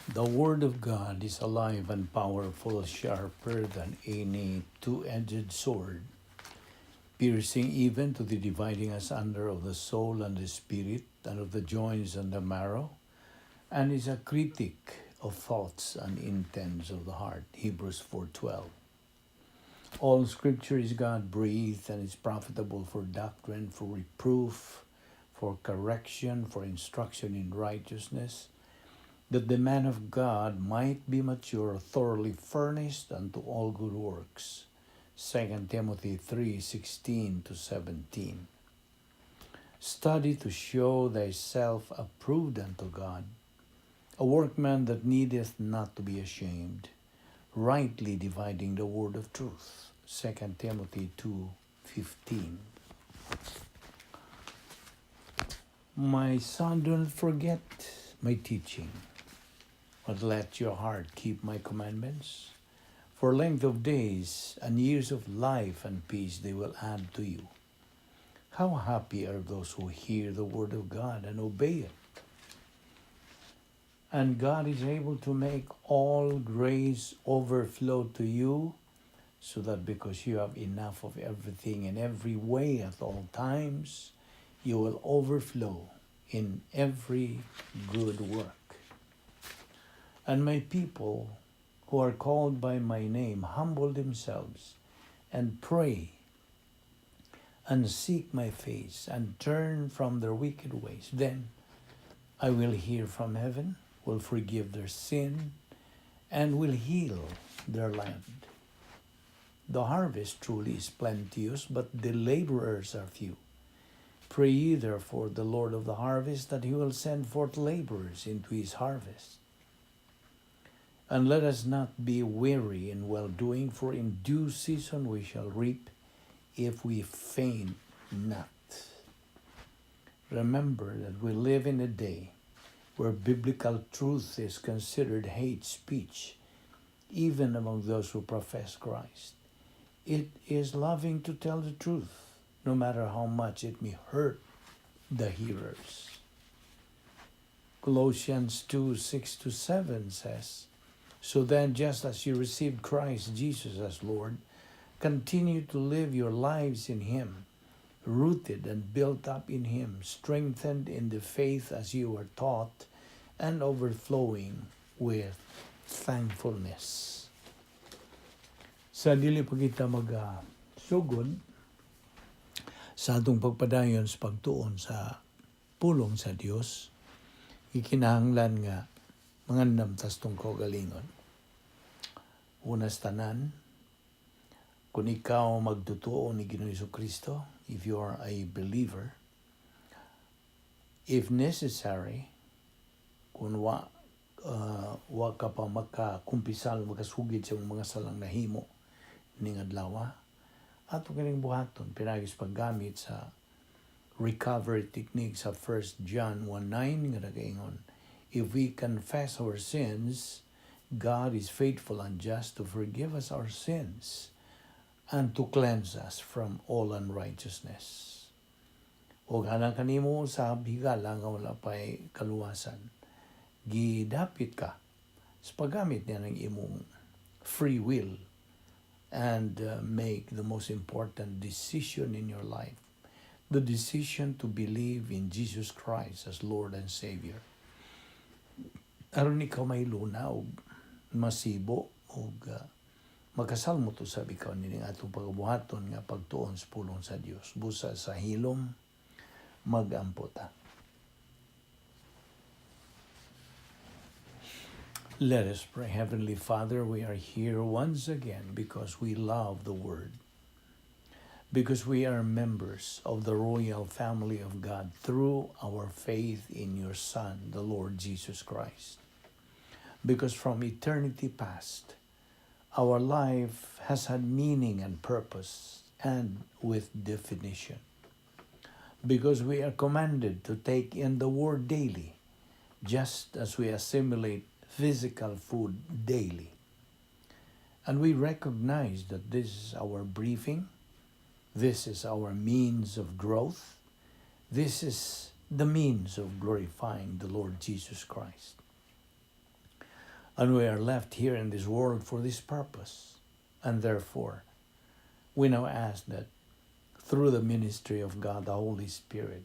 The Word of God is alive and powerful, sharper than any two-edged sword, piercing even to the dividing asunder of the soul and the spirit, and of the joints and the marrow, and is a critic of thoughts and intents of the heart. Hebrews 4:12. All Scripture is God-breathed and is profitable for doctrine, for reproof, for correction, for instruction in righteousness, that the man of God might be mature, thoroughly furnished unto all good works. 2 Timothy 3:16 to 17. Study to show thyself approved unto God, a workman that needeth not to be ashamed, rightly dividing the word of truth. 2 Timothy 2:15. My son, do not forget my teaching, but let your heart keep my commandments. For length of days and years of life and peace they will add to you. How happy are those who hear the word of God and obey it. And God is able to make all grace overflow to you, so that because you have enough of everything in every way at all times, you will overflow in every good work. And my people who are called by my name humble themselves and pray and seek my face and turn from their wicked ways, then I will hear from heaven, will forgive their sin, and will heal their land. The harvest truly is plenteous, but the laborers are few. Pray ye therefore the Lord of the harvest that he will send forth laborers into his harvest. And let us not be weary in well doing, for in due season we shall reap if we faint not. Remember that we live in a day where biblical truth is considered hate speech, even among those who profess Christ. It is loving to tell the truth, no matter how much it may hurt the hearers. Colossians 2:6 to 7 says, "So then, just as you received Christ Jesus as Lord, continue to live your lives in Him, rooted and built up in Him, strengthened in the faith as you were taught, and overflowing with thankfulness." Sa dili pa kita mag-sugod sa atong pagpadayon sa pagtuon sa pulong sa Dios, ikinahanglan nga mangandam tas atong kaugalingon. Una sa tanan, kung ikaw magtutuo ni Ginoong Kristo, if you are a believer, if necessary, kung wa ka pa makakumpisal, makasugid sa imong mga salang nahimo ning adlaw, ato kining buhaton pinaagi sa paggamit sa recovery technique sa 1 John 1:9 nga nagaingon, "If we confess our sins, God is faithful and just to forgive us our sins and to cleanse us from all unrighteousness." O hanang kanimo sa higala nga wala pa'y kaluwasan, gidapit ka sa paggamit niya ng imong free will and make the most important decision in your life, the decision to believe in Jesus Christ as Lord and Savior. Aron ikaw mahiluna og masibo og makasalmot usab ikaw nining atong pagabuhaton nga pagtuon sa pulong sa Dios. Busa sa hilom, magampo ta. Let us pray. Heavenly Father, we are here once again because we love the Word, because we are members of the royal family of God through our faith in your Son, the Lord Jesus Christ. Because from eternity past, our life has had meaning and purpose and with definition. Because we are commanded to take in the Word daily, just as we assimilate physical food daily. And we recognize that this is our briefing, this is our means of growth, this is the means of glorifying the Lord Jesus Christ. And we are left here in this world for this purpose. And therefore, we now ask that through the ministry of God, the Holy Spirit,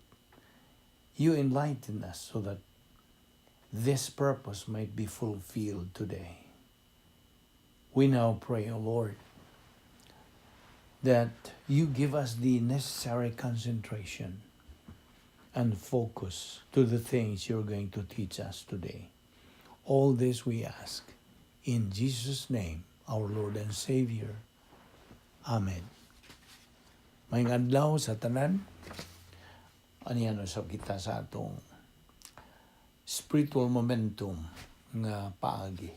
you enlighten us so that this purpose might be fulfilled today. We now pray, O Lord, that you give us the necessary concentration and focus to the things you're going to teach us today. All this we ask in Jesus' name, our Lord and Savior. Amen. Maayong adlaw sa tanan. Aniya usab kita sa atong spiritual momentum nga paagi.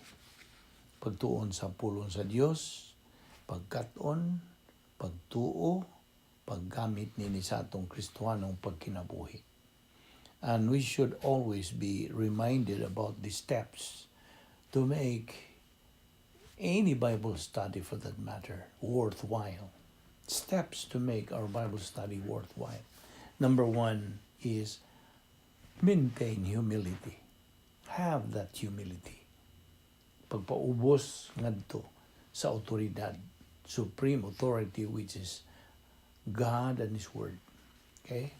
Pagtuon sa pulong sa Dios, pagkat-on, pagtuo, paggamit nini sa atong Kristohanong pagkinabuhi. And we should always be reminded about the steps to make any Bible study, for that matter, worthwhile. Steps to make our Bible study worthwhile. Number one is maintain humility. Have that humility. Pagpaubos ngadto sa autoridad, supreme authority, which is God and His Word. Okay?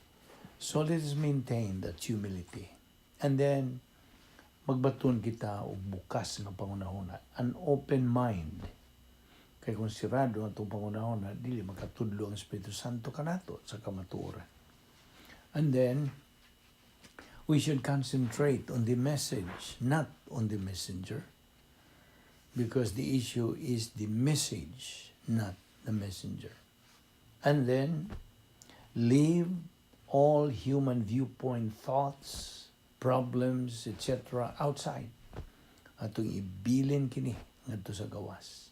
So let us maintain that humility. And then, magbaton kita og bukas nga panghunahuna, an open mind. Kay kung sirado ang atong panghunahuna, dili makatudlo ang Espiritu Santo kanato sa kamatuoran. And then, we should concentrate on the message, not on the messenger. Because the issue is the message, not the messenger. And then, leave all human viewpoint thoughts, problems, etc. outside. Atong ibilin kini ngadto sa gawas.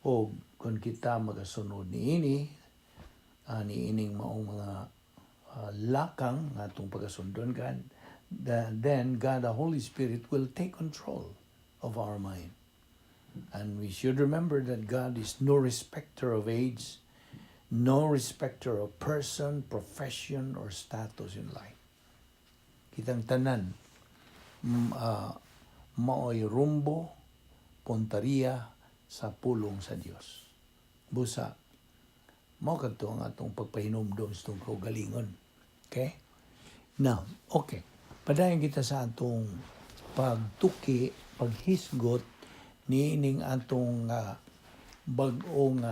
O kung kita magasunod niini, niining maong mga lakang nga atong pagasundan God, then God the Holy Spirit will take control of our mind. And we should remember that God is no respecter of age, no respecter of person, profession, or status in life. Kitang tanan, maoy rumbo, punteriya sa pulong sa Dios. Busa, mao kadto ang atong pagpahinumdom sa atong kaugalingon. Okay? Now, okay. Padayon kita sa atong pagtuki, paghisgot niining atong bag-ong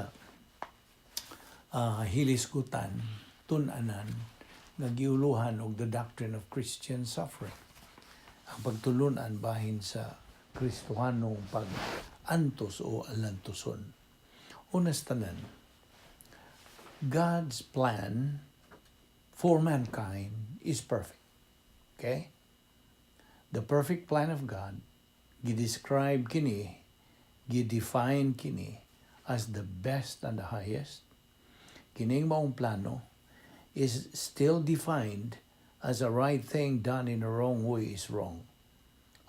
hilisgutan, tun-anan, nga giuluhan og the doctrine of Christian suffering. Ang pagtulunan bahin sa Kristohanong pag-antos o alantuson. Una sa tanan, God's plan for mankind is perfect. Okay? The perfect plan of God, gi-describe kini, gi-define kini as the best and the highest. Kining maong plano is still defined as a right thing done in a wrong way is wrong.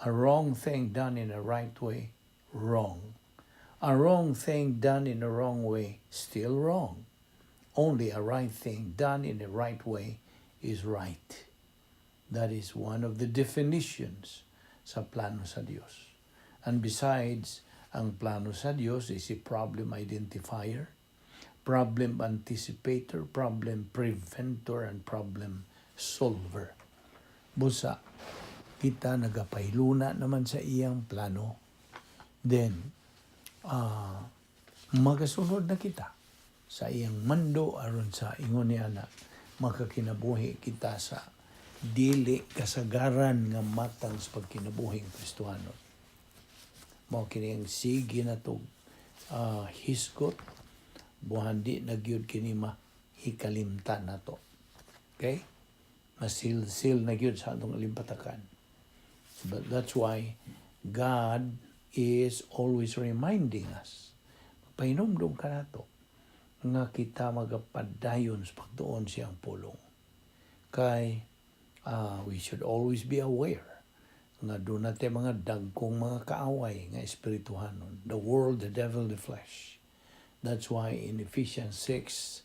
A wrong thing done in a right way, wrong. A wrong thing done in a wrong way, still wrong. Only a right thing done in the right way is right. That is one of the definitions sa plano sa Dios. And besides, ang plano sa Dios is a problem identifier, problem anticipator, problem preventer, and problem solver. Busa, kita nagapahiluna naman sa iyang plano, then, magasunod na kita sa iyang mando aron sa ingon niya na makakinabuhi kita sa dili kasagaran nga matang sa pagkinabuhing Kristohanon. Mao kini ang sige na to hisgot buhan di na gyud kini mahikalimtan nato. Okay? Masilsil na gyud sa atong alimpatakan. But that's why God is always reminding us. Pahinumdum ka nato nga kita magapadayon sa pagtuon siyang pulong. Kay we should always be aware nga duna tay mga dagkong mga kaaway nga espirituhanon. The world, the devil, the flesh. That's why in Ephesians 6,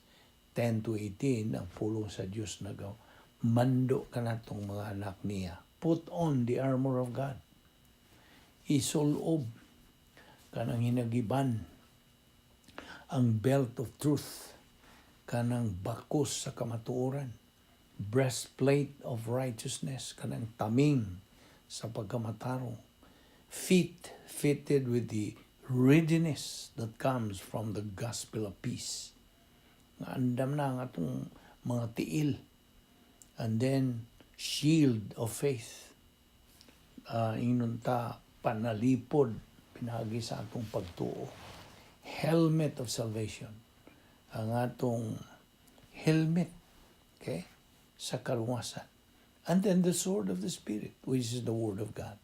10 to 18, ang pulong sa Diyos nagaw, mando kanatong mga anak niya. Put on the armor of God. Isulob kanang hinagiban, ang belt of truth, kanang bakos sa kamatuoran, breastplate of righteousness, kanang taming sa pagkamatarong, feet fitted with the readiness that comes from the gospel of peace, nga andam na ang atong mga tiil, and then shield of faith, ingnon ta panalipod pinagi sa atong pagtuo, helmet of salvation, ang atong helmet, okay, sa kaluwasan, and then the sword of the Spirit, which is the word of God.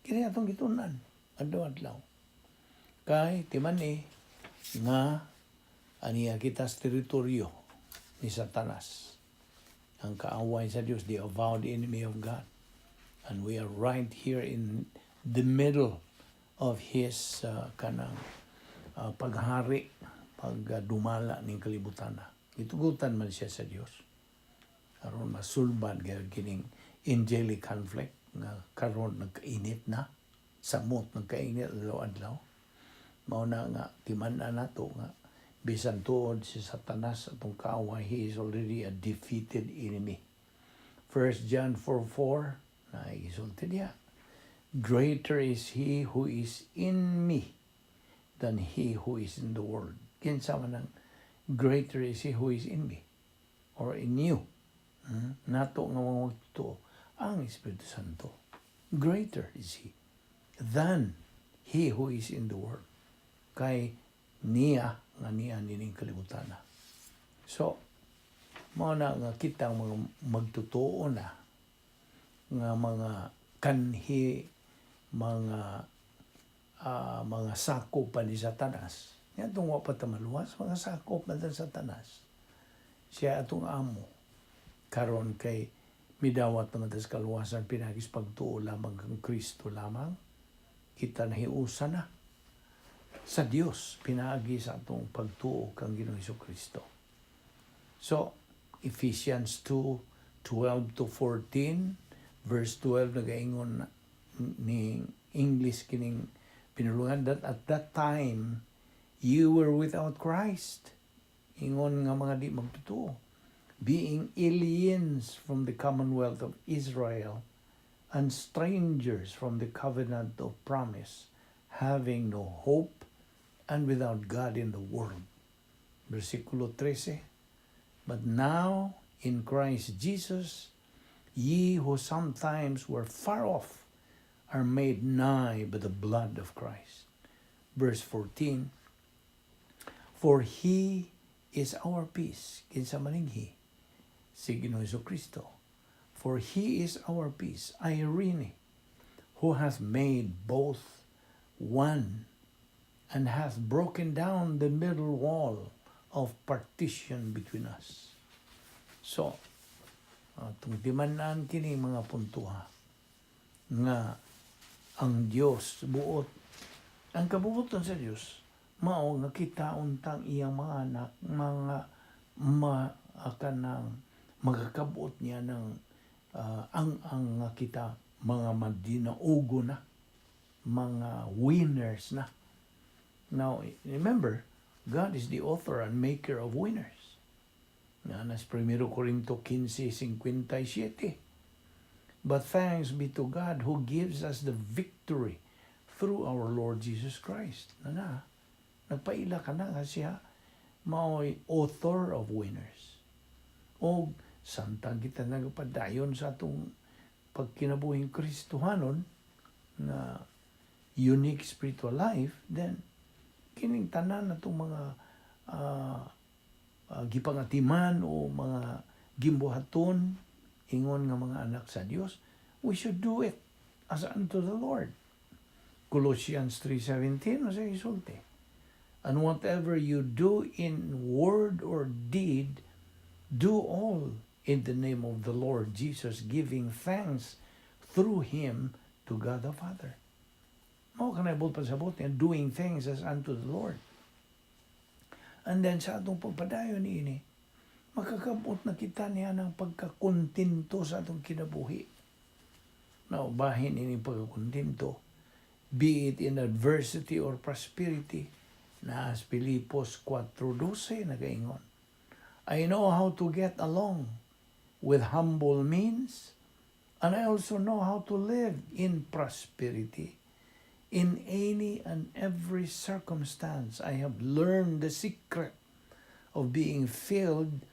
Kini atong gitunan adlaw-adlaw kay timan-i nga aniya kita sa teritoryo ni Satanas, ang kaaway sa Dios, the avowed enemy of God, and we are right here in the middle of his kanang paghari, pagdumala ning kalibutan na. Gitugutan man siya sa Dios aron masulbad gyud kining angelic conflict nga karon nagkainit na, samot nagkainit adlaw-adlaw. Mao na nga timan-an nato nga bisan tuod si Satanas atong kaaway, he is already a defeated enemy. 1 John 4:4 na isulti diha, "Greater is he who is in me than he who is in the world." Kinsa man ang greater is he who is in me or in you? Nato nga mga magtotoo, ang Espiritu Santo. Greater is he than he who is in the world. Kay niya nga niya nining kalibutan na. So, mao na nga kita mga magtotoo na nga mga kanhi, mga sakop pa ni Satanas. Ngadtong wa pa ta maluwas, mga sakop man ta Satanas. Siya atong amo. Karon kay midawat naman ta sa kaluwasan pinaagi sa pagtuo lamang kang Kristo lamang. Kita nahiusa na sa Dios pinaagi sa atong pagtuo kang Ginoong Kristo. So, Ephesians 2:12 to 14, verse 12, nagaingon ni English kining pinulungan that at that time you were without Christ. Ingon nga mga di magtotoo. Being aliens from the commonwealth of Israel and strangers from the covenant of promise, having no hope and without God in the world. Versikulo 13. But now in Christ Jesus, ye who sometimes were far off are made nigh by the blood of Christ. Verse 14. For he is our peace. Kinsa maning he? Si Ginoong Kristo. For he is our peace, eirene, who hath made both one and hath broken down the middle wall of partition between us. So, atong timan-an kini mga puntuha nga ang Dios buot, ang kabubuton sa Dios mao nga kita untang iyang mga anak, mga ma kanang magakabot niya ng ang nga kita mga madinaugo na, mga winners na. Now, remember, God is the author and maker of winners. Nga nas 1 Corinto 15:57. "But thanks be to God who gives us the victory through our Lord Jesus Christ." Na na, nagpaila ka na nga siya mao'y author of winners. O samtang kita nagpadayon sa atong pagkinabuhing Kristohanon na unique spiritual life, then kining tanan natong mga gipangatiman o mga gimbuhaton ingon nga mga anak sa Dios, we should do it as unto the Lord. Colossians 3:17 masa isulti, "And whatever you do in word or deed, do all in the name of the Lord Jesus, giving thanks through him to God the Father." Mao kanay buot pasabot niya, doing things as unto the Lord. And then sa atong pagpadayon niini, makakabot na kita niya ng pagkakontento sa atong kinabuhi. Now, bahin ini pagkakontento, Be it in adversity or prosperity. Naa sa Filipos 4:12 nagaingon, "I know how to get along with humble means, and I also know how to live in prosperity. In any and every circumstance, I have learned the secret of being filled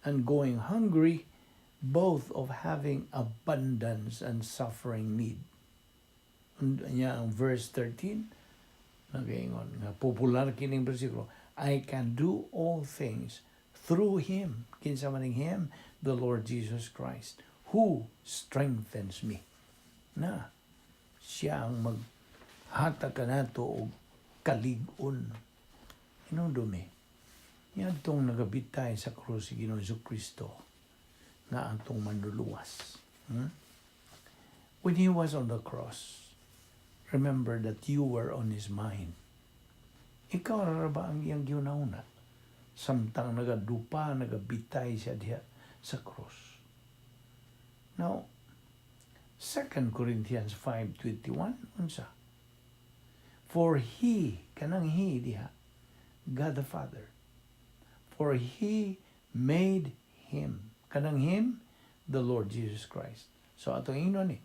and going hungry, both of having abundance and suffering need." Nya ang verse 13, nagaingon nga popular kining bersikulo, "I can do all things through Him." Kinsa man ning Him? The Lord Jesus Christ, who strengthens me. Na, siya ang maghatag kanato og kalig-on. Hinumdumi, niadtong nagabitay sa krus si Ginoong Kristo nga atong manluluwas. When He was on the cross, remember that you were on His mind. Ikaw ra ba ang iyang gihuna-huna? Samtang nagadupa, nagabitay siya diha sa cross. Now, 2 Corinthians 5:21, unsa? For He, kanang He diha, God the Father, for He made Him, kanang Him, the Lord Jesus Christ. So atong ingnon ni,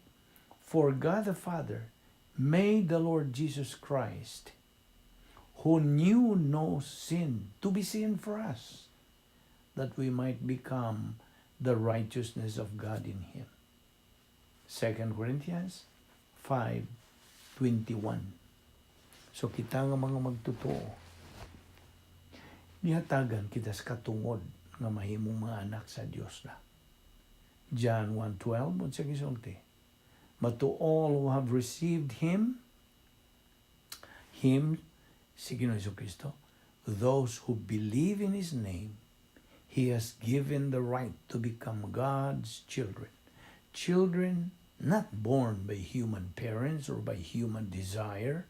for God the Father made the Lord Jesus Christ, who knew no sin, to be sin for us, that we might become the righteousness of God in Him. 2 Corinthians 5:21. So kita nga mga magtotoo, nihatagan kita sa katungod nga mahimong mga anak sa Dios na. John 1:12, unsa gisulti? "But to all who have received Him," Him, si Ginoong Kristo, "those who believe in His name, He has given the right to become God's children. Children not born by human parents or by human desire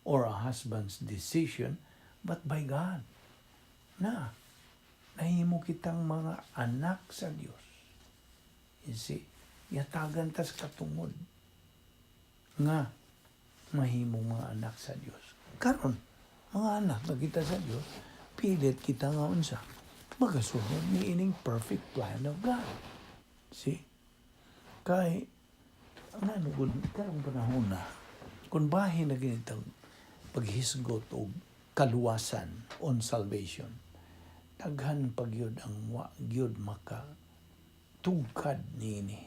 or a husband's decision, but by God." Na, nahimo kitang mga anak sa Dios. You see, yatagan tas katungod nga mahimong mga anak sa Dios. Karon, mga anak na kita sa Dios, pilit kita nga unsa, magasunod ni ining perfect plan of God. See? Kay, ang ano, kung karong panahon na, kung bahin na ganitang paghisgot og kaluwasan on salvation, daghan pa gyud ang wa gyud maka tugkad niini.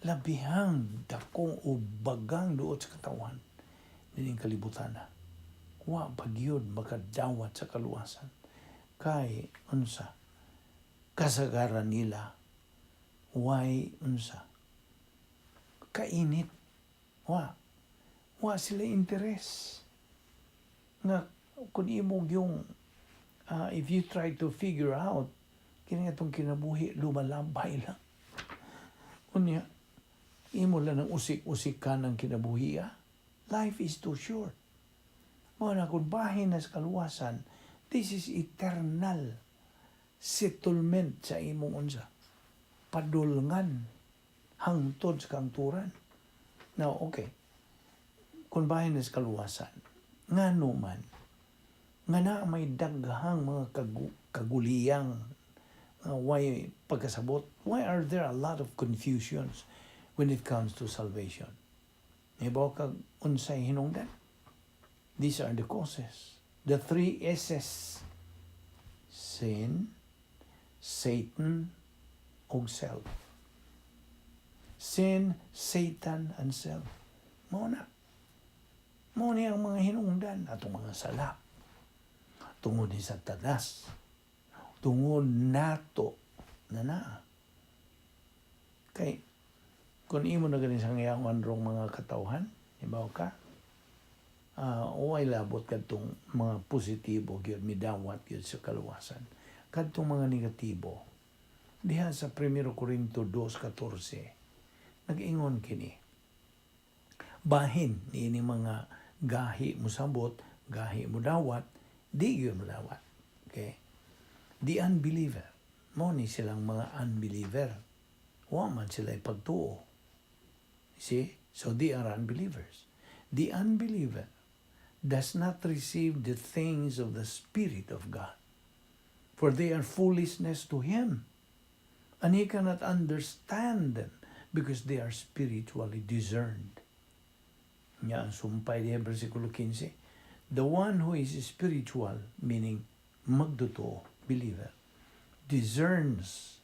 Labihang dakong o bagang duot sa katawan nining kalibutan na. Wa pa gyud makadawat sa kaluwasan. Kay unsa, kasagaran nila way unsa, kainit, wa sila interes nga kung imo yung if you try to figure out kini atong kinabuhi, lumalabay lang. Unya imo lang ang usik-usik ka ng kinabuhi, ah. Life is too short. Mao na kung bahin na sa kaluwasan, this is eternal settlement sa imong unsa, padulngan hangtod sa kangturan. Now, okay. Kung bahin na sa kaluwasan, ngano man nga na may daghang mga kaguliyang, why pagkasabot? Why are there a lot of confusions when it comes to salvation? Hibaw kag unsay hinungdan? These are the causes. The three S's: sin, Satan, ug self. Sin, Satan, and self. Mao na. Mao ni ang mga hinungdan atong mga sala. Tungod ni Satanas. Tungod nato na naa. Kay kung imo na ganin sa ngayon rong mga katawhan, hibaw ka, way labot kadtong mga positibo gyud midawat gyud sa kaluwasan. Kadtong mga negatibo, diha sa 1 Corinto 2:14, nag-ingon kini. Bahin niini mga gahi mo sabot, gahi mo dawat, di gyud mo dawat. Okay? The unbeliever, mao ni silang mga unbeliever. Wa man sila ipagtuo. See? So they are unbelievers. The unbeliever does not receive the things of the Spirit of God, for they are foolishness to him, and he cannot understand them because they are spiritually discerned. Nya ang sumpay diha, versikulo 15. The one who is spiritual, meaning magtotoo, believer, discerns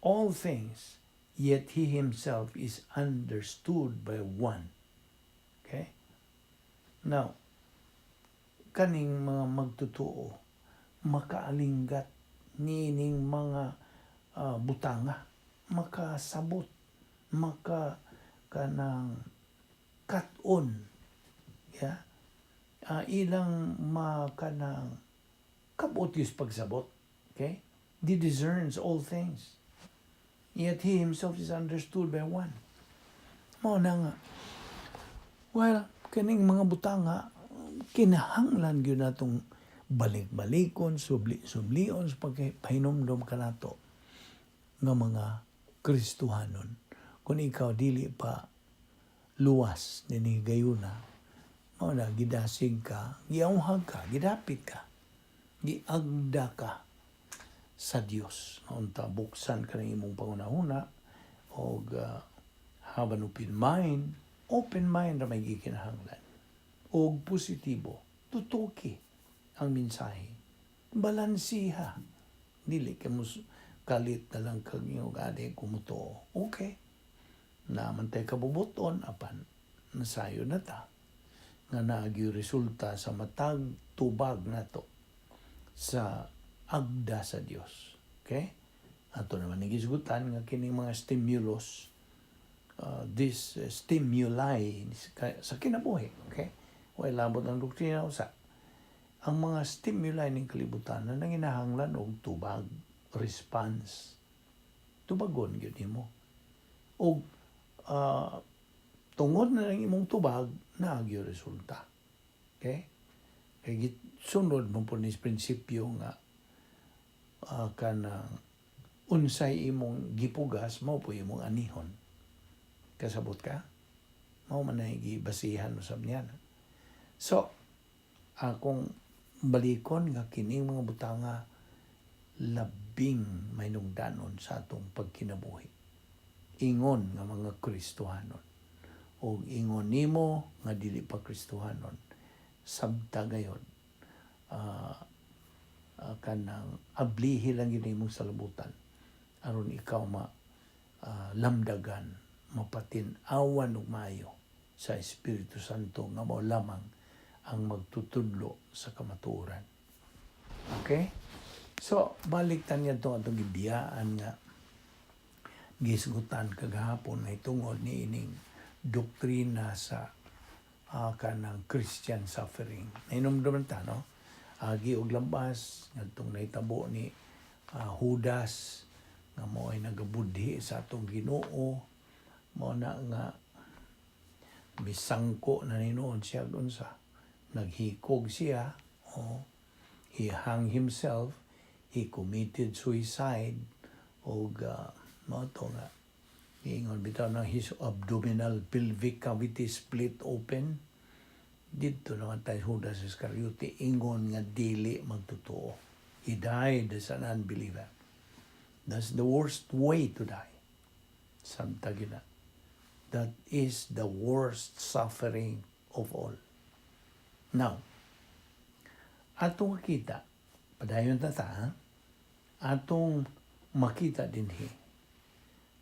all things, yet he himself is understood by one. Okay? Now, kaning mga magtotoo, makaalinggat niining mga butanga, makasabot, maka kanang kat-on, yeah? Ilang makanang kabot yus pagsabot. Okay? He discerns all things, yet he himself is understood by one. Mao na nga. Well, kaning mga butanga, kinahanglan gyud natong balik-balikon, subli-sublion sa pagpahinumdom kanato nga mga Kristohanon. Kung ikaw dili pa luwas nini gayuna, mao na gidasig ka, giauhag ka, gidapit ka, giagda ka sa Dios. Unta buksan ka ng imong pangunahuna og have an open mind ra may gikinahanglan. Og positibo, tutuki ang mensahe. Balansiha. Dili ka mo kalit na lang kag iyong adi kumutuo. Okay. Naman tay kabubuton apan nasayo na ta nga naagyo resulta sa matag tubag nato sa agda sa Dios. Okay? Ato naman ni gisgutan nga kining mga stimulus, this stimuli sa kinabuhi. Okay? Way labot ang doktrina usa. Ang mga stimuli ning kalibutan na nanginahanglan og tubag, response. Tubagon gyud nimo. Og tungod na lang imong tubag, naagyo resulta. Okay? Kay sunod mo po ni prinsipyo nga kanang unsay imong gipugas, mao po imong anihon. Kasabot ka? Mao man ay gibasihan usab niya. So, akong balikon nga kining mga butanga labing mainugdanon sa atong pagkinabuhi. Ingon nga mga Kristohanon. O ingon nimo nga dili pa Kristohanon. Sabta gayon. Kanang ablihi lang yun imong salabutan aron ikaw ma lamdagan, mapatin-awan og maayo sa Espiritu Santo nga mao lamang ang magtutudlo sa kamatuoran. Okay? So, balik ta niya itong atong gibiyaan nga gisgutan kagahapon na tungod ni ining doktrina sa kanang Christian suffering. Nahinumduman ta, no? Agi og lambas, ngadtong nahitabo ni Judas, nga mao ay nagabudhi sa atong Ginoo, mao na nga misangko na ninuon siya unsa naghikog siya, oh, he hung himself, he committed suicide, og mao to nga giingon bitaw na his abdominal pelvic cavity split open didto naman tayo. Judas Iscariote, ingon nga dili magtotoo. He died as an unbeliever. That's the worst way to die. Samta gina, that is the worst suffering of all. Now, atong makita, padayon ta ta, ha? Atong makita dinhi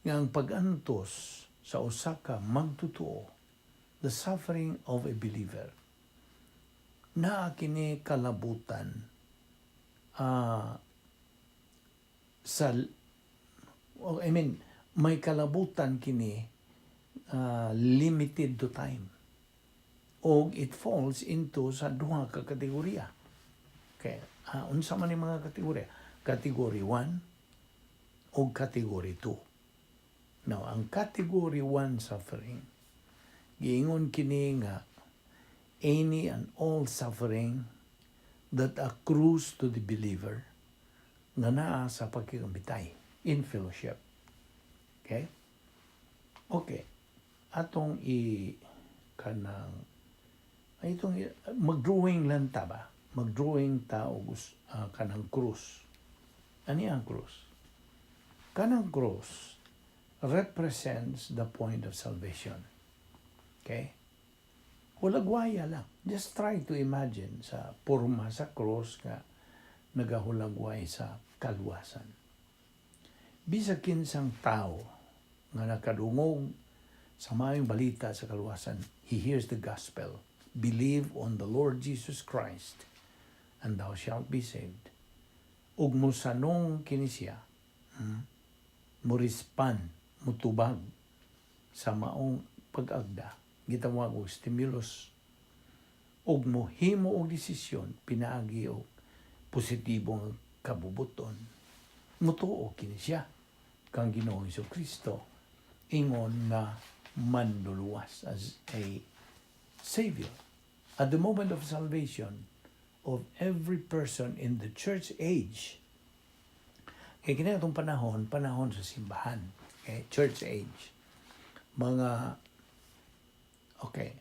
nga ang pag-antos sa usa ka magtotoo, the suffering of a believer, naa kini kalabutan sa, oh, I mean, may kalabutan kini limited to time og it falls into sa duha ka kategorya. Okay, unsa man ni mga kategorya? Category 1 o category 2. Now, ang category 1 suffering, giingon kini nga any and all suffering that accrues to the believer nga naa sa pagkikambitay, in fellowship. Okay? Okay. Atong i kanang Ay itong mag-drawing lang ta ba? Mag-drawing ta og kanang krus. Ani ang krus? Kanang krus represents the point of salvation. Okay? Hulagwaya lang. Just try to imagine sa porma sa cross nga nagahulagway sa kaluwasan. Bisag kinsang tao nga nakadungog sa maayong balita sa kaluwasan, he hears the gospel. "Believe on the Lord Jesus Christ and thou shalt be saved." Ug mosanong kini siya, mo-respond, mutubag sa maong pag-agda, gitawag og stimulus, ug mohimo og desisyon pinaagi og positibong kabubuton. Mutuo kini siya kang Ginoong Kristo ingon nga manluluwas, as a savior. At the moment of salvation of every person in the church age, kay kini atong panahon, panahon sa simbahan, okay? Church age. Mga, okay,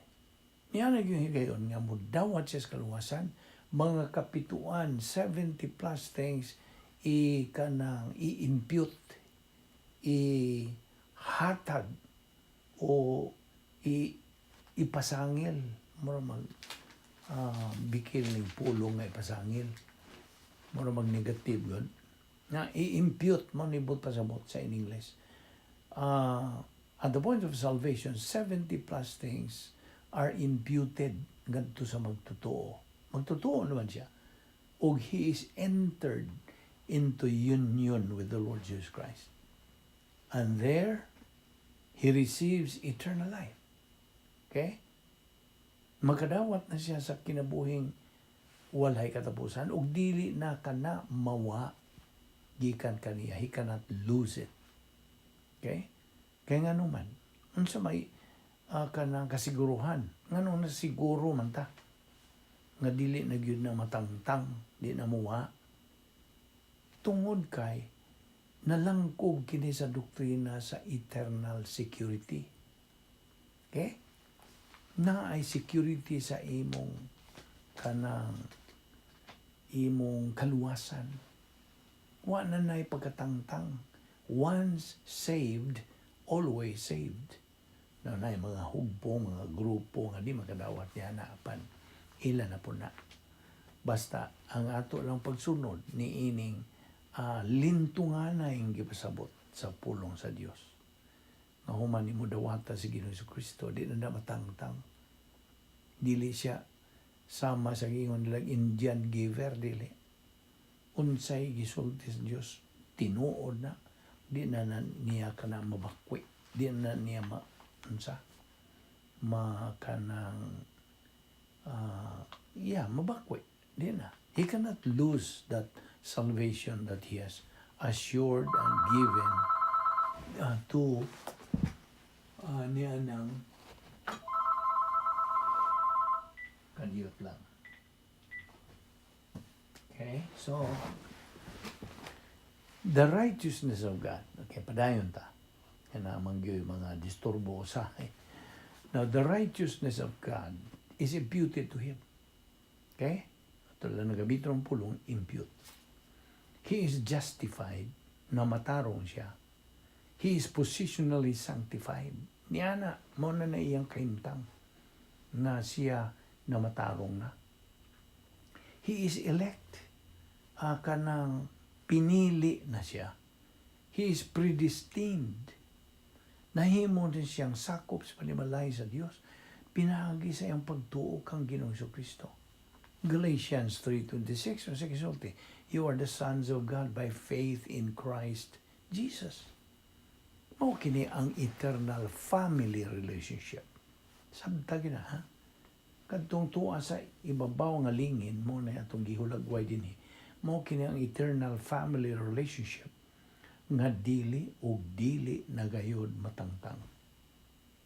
niya na yung higayon nga mudawat siya sa kaluwasan, mga kapituan, 70 plus things, i kanang i-impute, i-hatag, o ipasangil, mura mag bikil ning pulong nga ipasangil, mura mag negative gud nga i-impute mo ni but pasabot sa in English. At the point of salvation, 70 plus things are imputed ngadto sa magtotoo. Magtotoo naman siya og he is entered into union with the Lord Jesus Christ and there he receives eternal life. Okay, makadawat na siya sa kinabuhing walay katapusan ug dili na kana mawa gikan kaniya. He cannot lose it. Okay, kay ngano man, unsa may kanang kasiguruhan, ngano nasiguro man ta nga dili na gyud na matangtang, di na muwa? Tungod kay nalangkob kini sa doktrina sa eternal security. Okay, na ay security sa imong kanang imong kaluwasan. Wa na nay pagkatangtang. Once saved, always saved. Na nay mga hugpo, mga grupo nga di makadawat niya na apan ila na po na. Basta ang ato lang pagsunod ni ining lintunganay ang gipasabot sa pulong sa Dios. Nga human nimo dawata si Ginoong Kristo, di na na matangtang. Dili siya sama sa giingon nilang Indian giver, dili. Unsay gisulti sa Dios, tinuod na, di na, na niya kana mabakwi, di na niya ma unsa ma kanang yeah, mabakwi, di na. He cannot lose that salvation that he has assured and given to niya ng kadiyot lang. Okay, so the righteousness of God. Okay, padayon ta. Yan naman gyud mga disturbo usahay. Now, the righteousness of God is imputed to him. Okay? Ito lang nagamit ng pulong, impute. He is justified, na matarong siya. He is positionally sanctified. Niya na, mo na na iyang kahimtang na siya na matarong na. He is elect. Kanang pinili na siya. He is predestined. Nahimo din siyang sakop sa panimalay sa Dios. Pinaagi sa iyang pagtuo kang Ginoong Kristo. Galatians 3:26, sa gisulti, "You are the sons of God by faith in Christ Jesus." Mao kini ang eternal family relationship. Sabta gina, ha? Kadtong tuwa sa ibabaw nga lingin mo na atong gihulagway dinhi. Mao kini ang eternal family relationship nga dili ug dili na gayod matangtang.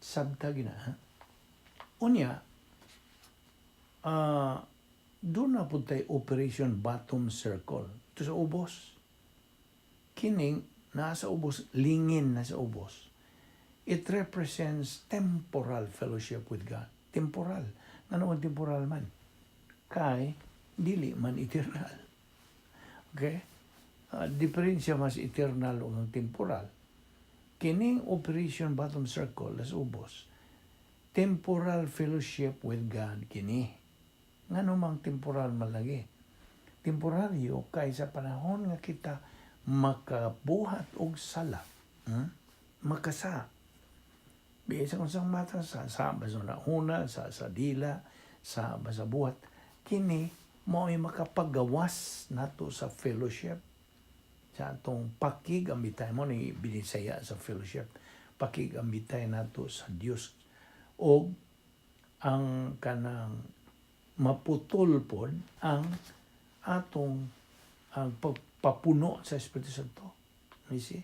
Sabta gina, ha? Unya, doon na po tayo Operation Bottom Circle. Ito sa ubos. Kining nasa ubos, lingin nasa ubos. It represents temporal fellowship with God. Temporal. Ngano ang temporal man? Kay dili man eternal. Okay? Diferensya mas eternal o ang temporal. Kining Operation Bottom Circle as ubos, temporal fellowship with God kini. Ngano mang temporal man lagi? Temporaryo kay sa panahon nga kita makabuhat og sala, Makasa. Bisan kung sa mata sa sa una, sa dila, sa buhat, kini mao'y makapagawas nato sa fellowship sa atong pakig-ambitay mo ni binisaya sa fellowship, pakig-ambitay nato sa Dios og ang kanang maputol pod ang atong ang pagpapuno sa Espiritu Santo. You see?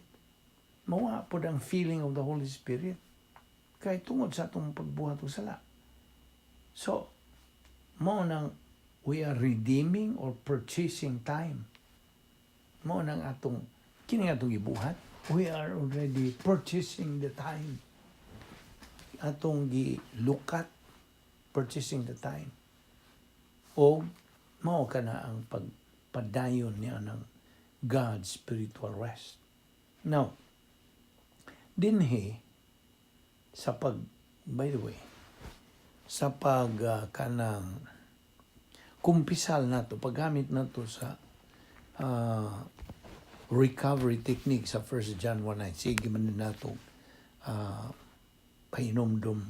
Mawa pod ang feeling of the Holy Spirit kay tungod sa atong pagbuhat og sala. So, mao nang we are redeeming or purchasing time. Mao nang atong kini atong gibuhat, we are already purchasing the time. Atong gilukat, purchasing the time. O mao kana ang pagpadayon niya ng God's spiritual rest. Now, dinhi sa pag, by the way, sa pag kanang kumpisal nato, paggamit nato sa recovery technique sa 1 John 1:9, sige man din nato pahinomdom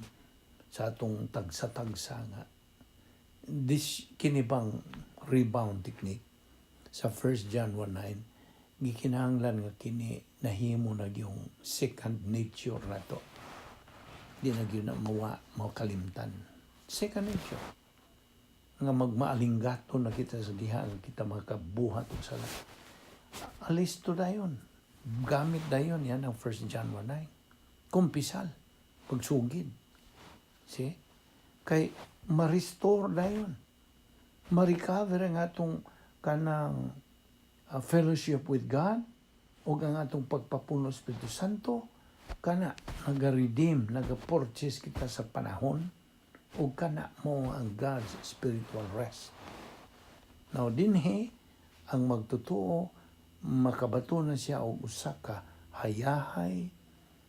sa atong tagsa-tagsa nga this kini bang rebound technique sa 1 John 1:9, gikinahanglan nga kini nahimo na yung second nature nato. Di na gyud na mawa makalimtan. Second nature nga magmaalinggato na kita sa diha nga kita makabuhat og sala. Alisto dayon, gamit dayon yan ang 1 John 1:9, kumpisal, pagsugid. See, kay ma-restore dayon, ma-recover ang atong kanang fellowship with God ug ang atong pagpapuno sa Espiritu Santo. Kana naga-redeem, naga-purchase kita sa panahon ug kana mo ang God's spiritual rest. Now, dinhi ang magtotoo makabato na siya og usa ka hayahay,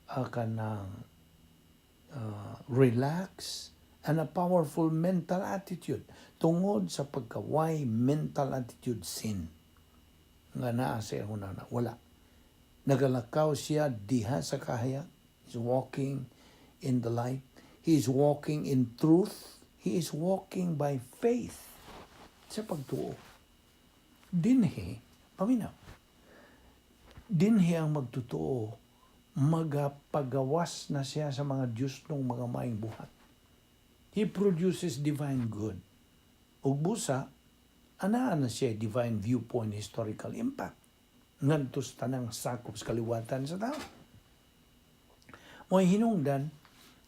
kanang relax and a powerful mental attitude tungod sa pagkaway mental attitude sin nga naa sa iyang hunahuna. Wala, nagalakaw siya diha sa kahayag. He's walking in the light. He is walking in truth. He is walking by faith, sa pagtuo. Dinhi, paminaw, dinhi ang magtotoo magapagawas na siya sa mga Diyos ng mga maayong buhat. He produces divine good. Ug busa, anaa na siya divine viewpoint, historical impact ngadto sa tanang sakop sa kaliwatan sa tao. Mo'y hinungdan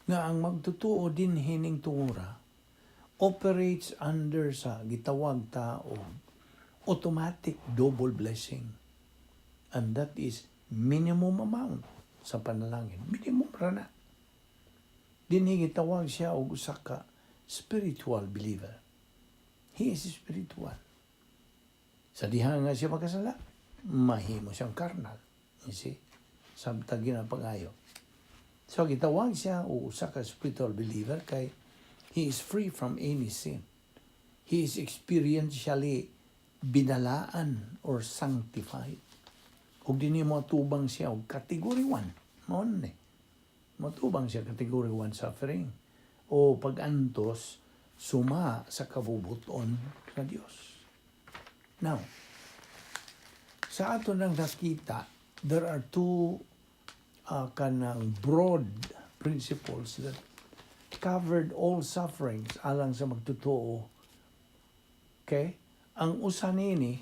nga ang magtotoo din hining tungura operates under sa gitawag ta og automatic double blessing. And that is minimum amount sa panalangin. Minimum ra na. Dinhi gitawag siya og usa ka spiritual believer. He is spiritual. Sa diha nga siya makasala, mahimo siyang carnal. You see? Samtang ginapagayo. So gitawag siya og usa ka spiritual believer kay he is free from any sin. He is experientially binalaan or sanctified. Ug dinhi mo tubang siya og category 1. Mao ni. Motubang siya category 1 suffering o pag-antos suma sa kabubuton sa Dios. Now, sa ato nang nakita, there are two kanang broad principles that covered all sufferings alang sa magtotoo. Okay? Ang usa nini,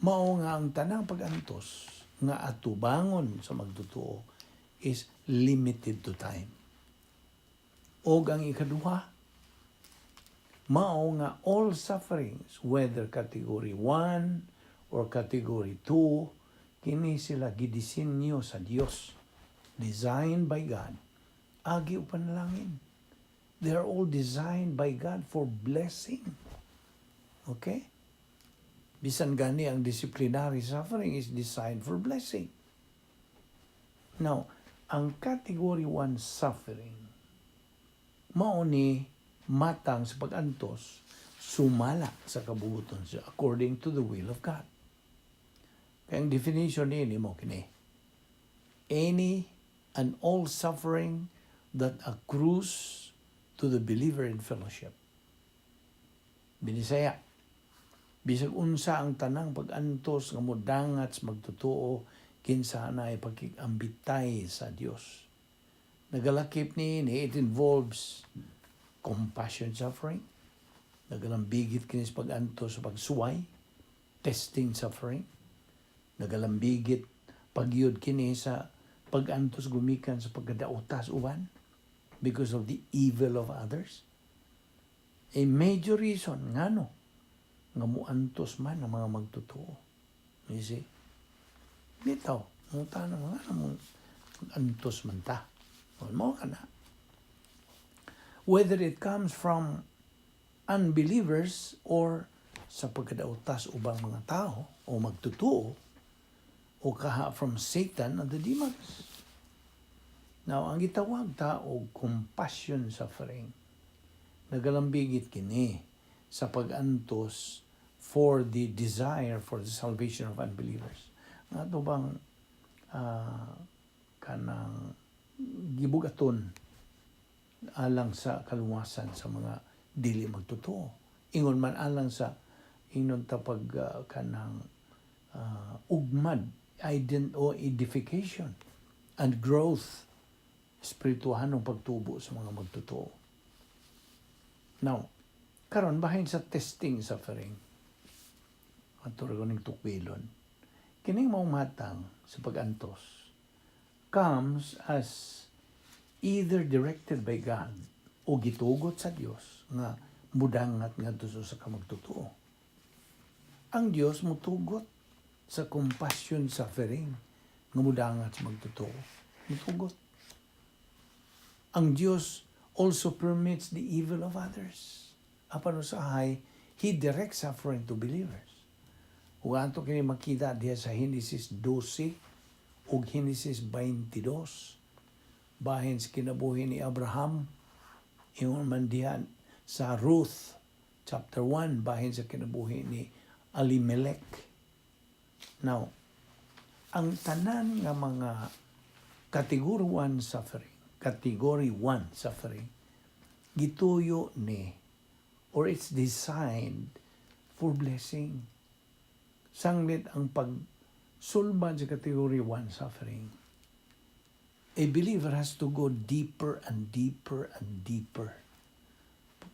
mao nga ang tanang pag-antos nga atubangon sa magtotoo is limited to time. Og ang ikaduha, mao nga all sufferings, whether category 1 or category 2, kini sila gidisenyo sa Dios, designed by God, agi o panalangin. They are all designed by God for blessing. Okay? Bisan gani ang disciplinary suffering is designed for blessing. Now, ang category 1 suffering, mao ni matang sa pag-antos sumala sa kabubuton siya according to the will of God. Kaya ang definition niini mao kini: any and all suffering that accrues to the believer in fellowship. Binisaya, bisag unsa ang tanang pag-antos nga modangat sa magtotoo kinsa naay pakig-ambitay sa Dios. Nagalakip ni, it involves compassion suffering, nagalambigit kini sa pag-antos sa pagsuway, testing suffering, nagalambigit pagyud kini sa pag-antos gumikan sa pagkadautas uban because of the evil of others. A major reason ngano nga muantos man ang mga magtotoo. You see? Bitaw, muta na mga mo antos man ta. Mao ka na. Whether it comes from unbelievers or sa pagkadautas ubang mga tao o magtotoo o kaha from Satan and the demons. Now, ang gitawag ta og compassion suffering, nagalambigit kini sa pag-antos for the desire for the salvation of unbelievers. Nga to bang kanang gibugaton alang sa kaluwasan sa mga dili magtotoo. Ingon man alang sa ingon ta pag kanang ugmad ident o edification and growth, espirituhanong pagtubo sa mga magtotoo. Now, karon bahin sa testing suffering, ato ra ning tukwilon. Kining maong matang sa pag-antos comes as either directed by God o gitugot sa Dios nga mudangat ngadto sa usa ka magtotoo. Ang Dios mutugot sa compassion suffering nga mudangat sa magtotoo. Mutugot. Ang Dios also permits the evil of others. Apan usahay, He directs suffering to believers. Ug ato kini makita diha sa Genesis 12 ug Genesis 22. Bahin sa kinabuhi ni Abraham, ingon man diha sa Ruth chapter 1, bahin sa kinabuhi ni Elimelech. Now, ang tanan nga mga category 1 suffering, category 1 suffering, gituyo ni or it's designed for blessing. Sanglit ang pagsulbad sa category 1 suffering, a believer has to go deeper and deeper and deeper.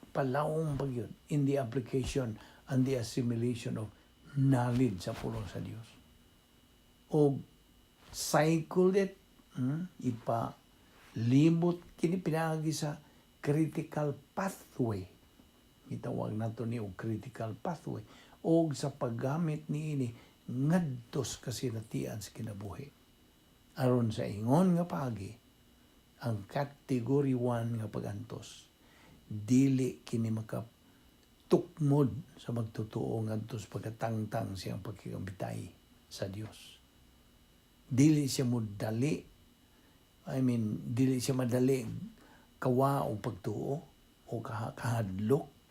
Palawom pa gyud in the application and the assimilation of knowledge sa pulong sa Dios. O cycle it, ipa libot kini pinaagi sa critical pathway. Gitawag nato ni og critical pathway og sa paggamit niini ngadto sa kasinatian sa kinabuhi. Aron sa ingon nga paagi, ang category 1 nga pagantos dili kini maka tukmod sa magtotoo ngadto sa pagkatangtang siyang pagkikambitay sa Dios. Dili siya modali, I mean, dili siya madali kawa o pagtuo o kahadlok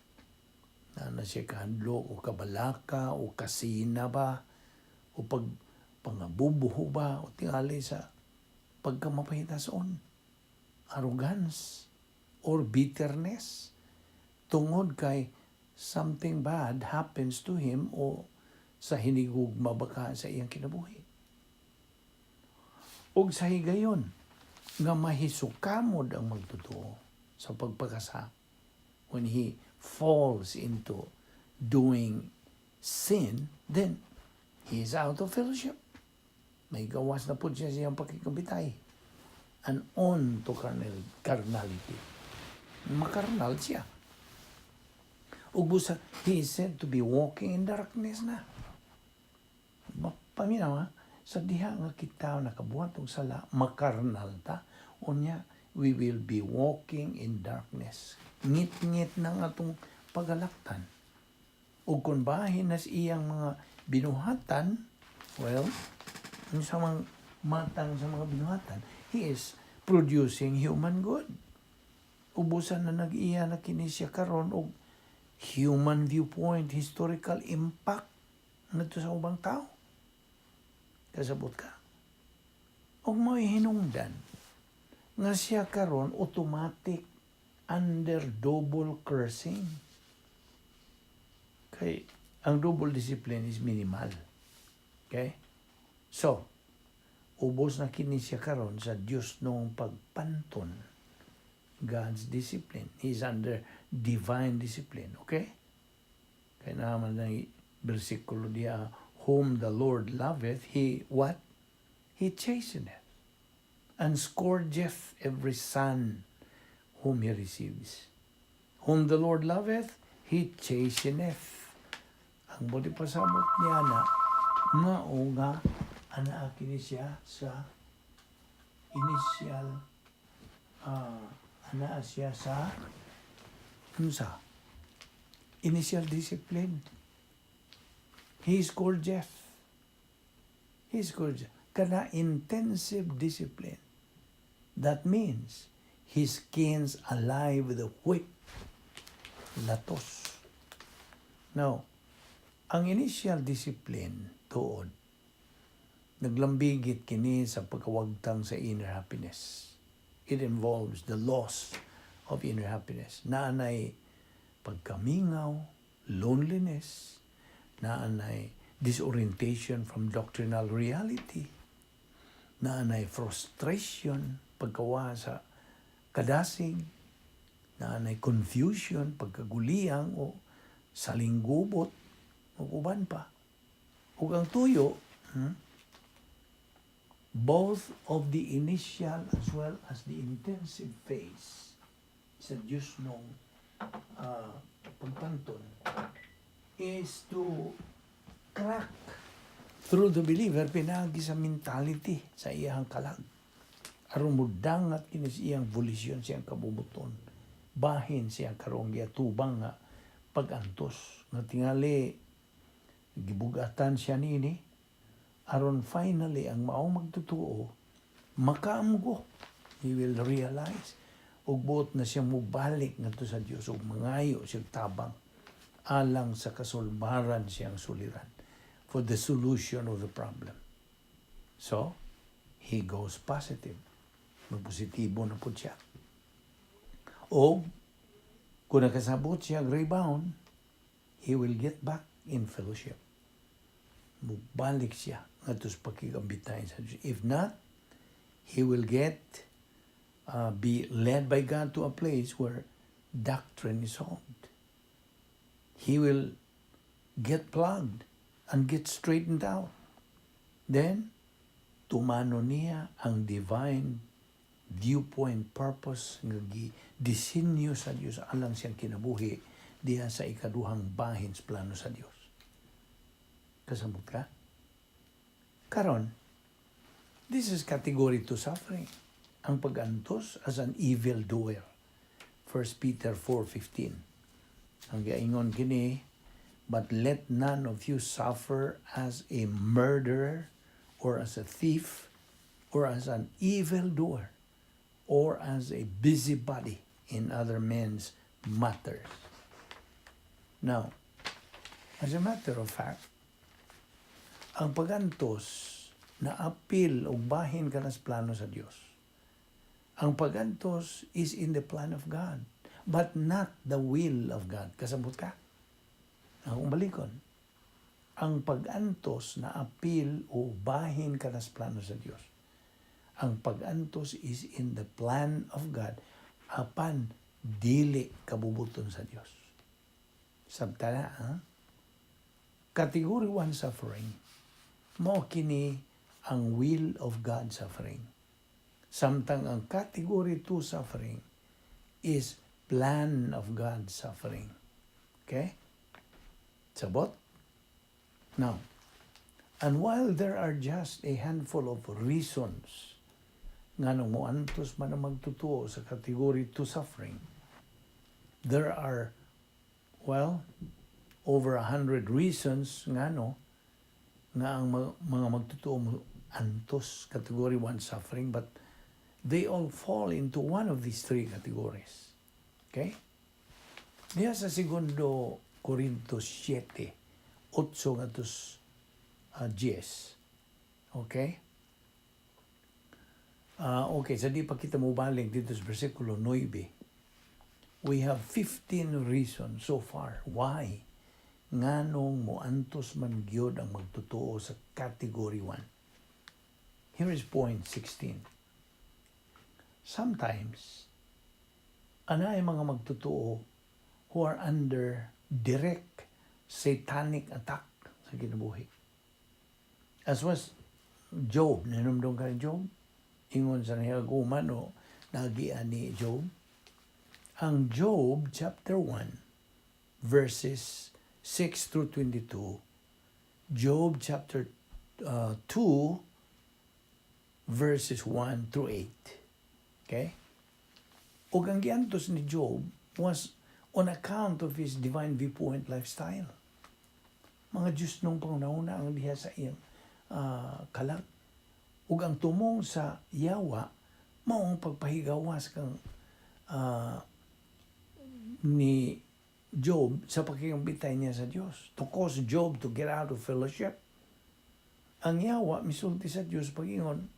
na siya kahadlok o kabalaka o kasina ba o pag pangabubuho ba o tingali sa pagkamapahitason, arrogance or bitterness tungod kay something bad happens to him o sa hinigugma baka sa iyang kinabuhi. Og sa higayon nga mahisukamod ang magtotoo sa pagpakasa, when he falls into doing sin, then he is out of fellowship. May gawas na po siya siyang pakikabitay. And on to carnality. Makarnal siya. Ug busa, he is said to be walking in darkness na. Paminaw ha, sa diha nga kita nakabuhat og sala, makarnal ta, unya, We will be walking in darkness. Ngit-ngit ng atong pagalaktan. O kung bahin nas iyang mga binuhatan, well, ang sa mga matang sa mga binuhatan, he is producing human good. Ubusan na nag-iya na kini siya karon og human viewpoint, historical impact ngadto sa ubang tao. Kasabot ka? Og mo'y hinungdan nga siya karon automatic under double cursing. Kay ang double discipline is minimal. Okay? So, ubos na kini siya karon sa Dios nung pagpanton. God's discipline. He's under divine discipline. Okay? Kaya naman na bersikulo diya, "Whom the Lord loveth, He what? He chasteneth and scourgeth every son whom He receives." Whom the Lord loveth, He chasteneth. Ang buot ipasabot niya na, mao nga, anaa kini siya sa initial, anaa siya sa unsa? Initial discipline. He scourgeth. He scourgeth. Kana intensive discipline. That means his skin's alive with a whip. Latos. Now, ang initial discipline tuod, naglambigit kini sa pagkawagtang sa inner happiness. It involves the loss of inner happiness. Naanay pagkamingaw, loneliness, naanay disorientation from doctrinal reality, naanay frustration, pagkawa sa kadasig, naanay confusion, pagkaguliyang o salinggubot, o uban pa. Ug ang tuyo, both of the initial as well as the intensive phase sa Diyos nung pagpanton is to crack through the believer pinagi sa mentality sa iyang kalag aron mudangat kini sa iyang volition, siyang kabubuton, bahin siya karong giatubang nga pag-antos nga tingali gibugatan siya nini aron finally ang maong magtutuo makaamgo. He will realize ug buot na siya mubalik ngadto sa Dios ug mangayo siya tabang alang sa kasulbaran siyang suliran, for the solution of the problem. So he goes positive, magpositibo na pud siya. O kung nakasabot siya rebound, he will get back in fellowship, mubalik siya ngadto sa pakigambitahin sa Diyos. If not, he will get be led by God to a place where doctrine is solved. He will get plugged and get straightened out. Then, tumano niya ang divine viewpoint, purpose nga gi-disenyo sa Dios alang siyang kinabuhi diha sa ikaduhang bahin sa plano sa Dios. Kasabot ka? Karon, this is category 2 suffering. Ang pag-antos as an evil doer. 1 Peter 4:15. Ang giingon kini, "But let none of you suffer as a murderer or as a thief or as an evildoer or as a busybody in other men's matters." Now, as a matter of fact, ang pagantos na apil o bahin ka na sa plano sa Dios. Ang pagantos is in the plan of God, but not the will of God. Kasabot ka? Akong balikon. Ang pag-antos na apil o bahin ka na sa plano sa Dios. Ang pag-antos is in the plan of God apan dili kabubuton sa Dios. Sabta na, ha? Category 1 suffering, mao kini ang will of God suffering. Samtang ang category 2 suffering is plan of God suffering. Okay? Sabot? Now, and while there are just a handful of reasons Nganong moantos man ang magtotoo sa category 2 suffering? There are, well, over 100 reasons ngano nga ang mga magtotoo mo antos category 1 suffering, but they all fall into one of these three categories. Okay? Diya sa Segundo Corinto 7, 8 ngadto 10. Okay? Okay, sa di pa kita mobalik dito sa versikulo 9. We have 15 reasons so far why nganong moantos man gyud ang magtotoo sa category 1. Here is point 16. Sometimes, anay mga magtotoo who are under direct satanic attack sa kinabuhi. As was Job, nahinumdom ka ni Job? Ingon sa nahiguman o nagian ni Job. Ang Job chapter 1 verses 6 through 22, Job chapter 2 verses 1 through 8. Okay? Ug ang giantos ni Job was on account of his divine viewpoint lifestyle. Mga Diyos nung pangunahuna ang diha sa iyang kalag. Ug ang tumong sa yawa, mao ang pagpahigawas kang ni Job sa pakikiambitay niya sa Dios. To cause Job to get out of fellowship. Ang yawa, misulti sa Dios pagingon,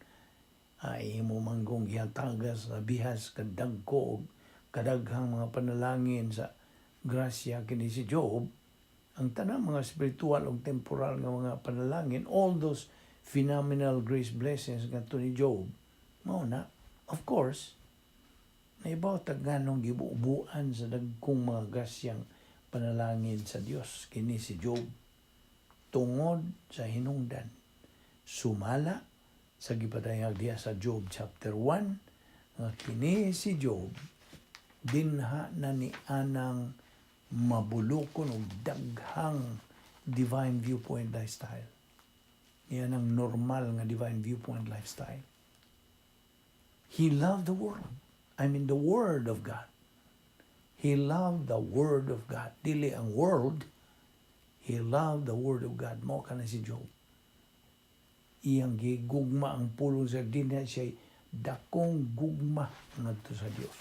ay imo manggong gihatagas sa bihas kadagko og kadaghang mga panalangin sa grasya kini si Job, ang tanang mga spiritual ug temporal nga mga panalangin, all those phenomenal grace blessings ngadto ni Job, mao na, of course, naibaw ta nganong gibubuan sa dagkong mga grasyang panalangin sa Dios kini si Job tungod sa hinungdan sumala sa gipadayag diha sa Job chapter 1 nga kini si Job dinha na ni anang mabulokon og daghang divine viewpoint lifestyle. Yan ang normal nga divine viewpoint lifestyle. He loved the world. I mean, the Word of God. He loved the Word of God. Dili ang world. He loved the Word of God. Mao kana si Job. Iyang gigugma ang pulong sa dinha siya dakong gugma ngadto sa Dios.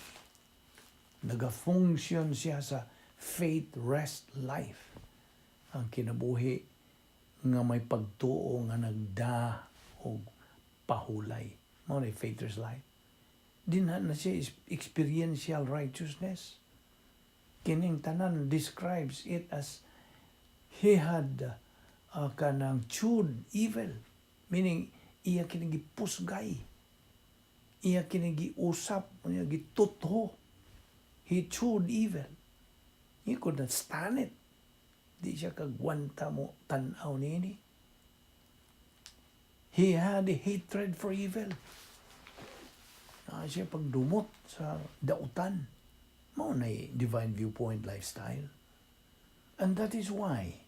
Naga-function siya sa faith rest life. Ang kinabuhi nga may pagtuo nga nagda og pahulay. Mao na faith rest life. Dinha na siya is experiential righteousness. Kining tanan describes it as he had kanang chewed evil. Meaning, iya kini gipusgay. Iya kini giusap, iya gitutho. He chewed evil. He could not stand it. Di siya kagwanta mo tan-aw niini. He had a hatred for evil. Na siya pagdumot sa dautan. Mao na divine viewpoint lifestyle. And that is why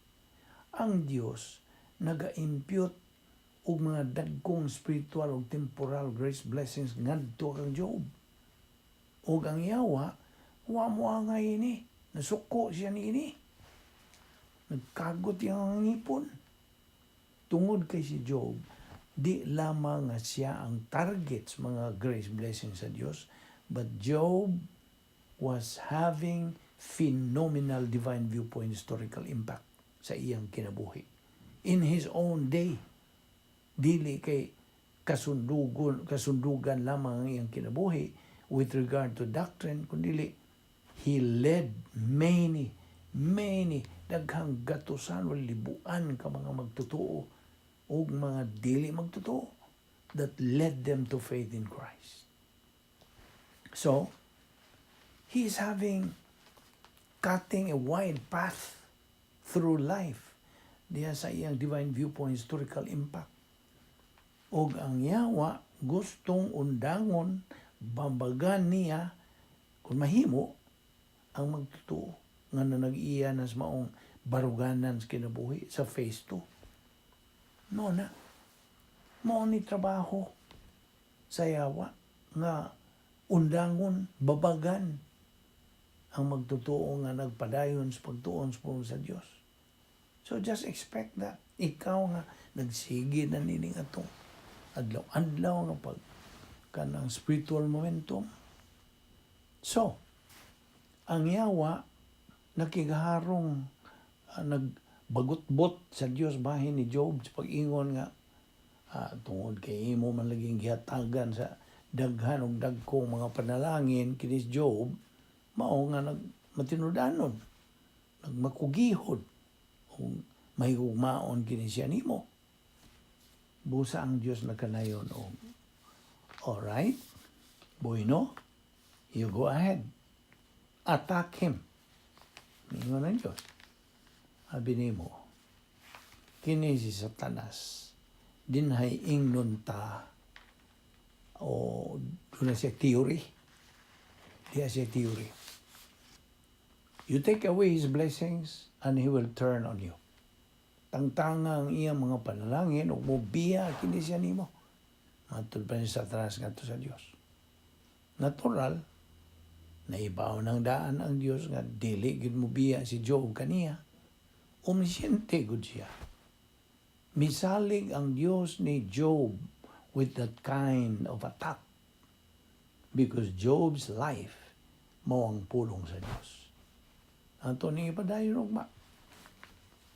ang Dios naga-impute og mga dagkong spiritual ug temporal grace blessings ngadto kang Job. Ug ang yawa, wa mo angay ini. Nasuko siya niini. Nagkagot iyang ngipon. Tungod kay si Job, di lamang nga siya ang target sa mga grace blessings sa Dios, but Job was having phenomenal divine viewpoint historical impact sa iyang kinabuhi. In his own day, dili kay kasundugan lamang ang iyang kinabuhi with regard to doctrine, kundi he led many, many, daghang gatusan o libuan ka mga magtotoo o mga dili magtotoo that led them to faith in Christ. So, he is having cutting a wide path through life diya sa iyang divine viewpoint historical impact. Og ang yawa gustong undangon, bambagan niya kung mahimo ang magtotoo nga na nag-iya na sa maong baruganan sa kinabuhi sa phase 2. No na. Mao ni trabaho sa yawa. nga undangon, babagan ang magtotoo nga nagpadayon sa pagtuon sa pulong sa Dios. So just expect that. Ikaw nga nagsige na nining atong adlaw-adlaw nga pag kanang spiritual momentum. So, ang yawa nakigharong nagbagot-bot sa Dios bahin ni Job sa pag-ingon nga tungod kay imo man laging gihatagan sa daghan og dagkong mga panalangin kini si Job, mao nga nag matinud-anon, nagmakugihod ug mahigugmaon kini siya nimo. Busa ang Dios nagkanayon og, "Alright, bueno, you go ahead. Attack him." Ingon ang Diyos. Abi nimo, kini si Satanas, dinhay ingnon ta o duna siya theory. Diya siya theory. You take away his blessings and he will turn on you. Tangtanga ang iyang mga panalangin ug mobiya kini siya nimo. Matud pa ni Satanas ngadto sa Dios. Natural, naibaw ng daan ang Dios nga dili gid mobiya si Job kaniya. Omnisciente gud siya. Misalig ang Dios ni Job with that kind of attack because Job's life mao ang pulong sa Dios. Ato ni ipadayon ugma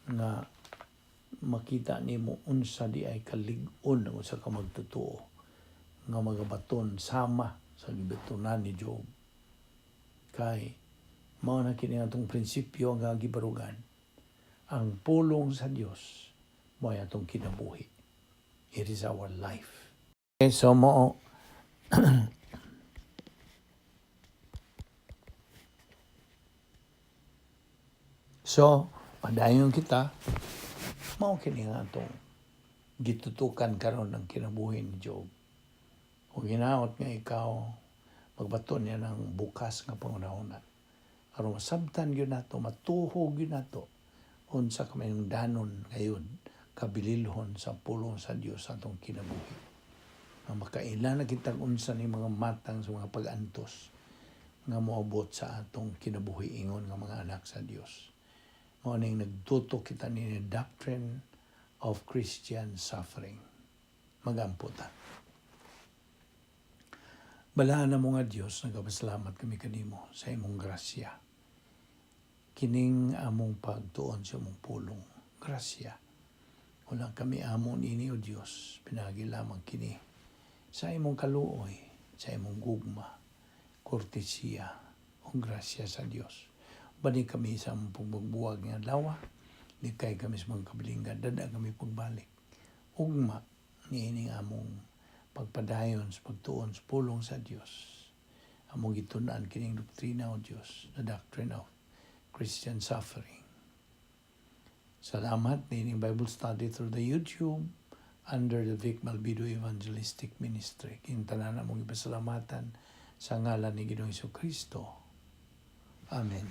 nga makita nimo unsa di ay kalig-on ang usa ka magtotoo nga magabaton sama sa gibatonan ni Job. Kay mao na kini atong prinsipyo nga gibarugan. Ang pulong sa Dios mao atong kinabuhi. It is our life. Okay, so mo So, padayon kita, mao kini nga atong gitutukan karon ng kinabuhi ni Job. Kung hinaot nga ikaw magbaton niya ng bukas nga pangunahuna, aron masabtan gyud nato, matuho gyud nato unsa ka danon ngayon kabililhon sa pulong sa Dios sa atong kinabuhi. Nga makaila na kitang unsa ni mga matang sa mga pag-antos nga moabot sa atong kinabuhi ingon nga mga anak sa Dios. Mao ning nagtutok kita ni doctrine of Christian suffering. Magampo ta. Balaan na mo nga Dios, nagapasalamat kami kanimo sa imong grasya. Kining among pagtuon sa imong pulong, grasya. Wala kami amon ini, O Dios, pinagi lamang kini sa imong kaluoy, sa imong gugma, kortesiya, o grasya sa Dios. Bani kami sa among pagbubuwag nga adlaw, likay kami sa mga kabilinggan, dada kami pagbalik. Ugma, niining among pagpadayon sa pagtuon sa pulong sa Dios. Among gitun-an kining doktrina, o Dios, the doctrine of Christian suffering. Salamat niining Bible study through the YouTube under the Vic Malvido Evangelistic Ministry. Kining tanan among ipasalamatan sa ngalan ni Ginoong Kristo. Amen.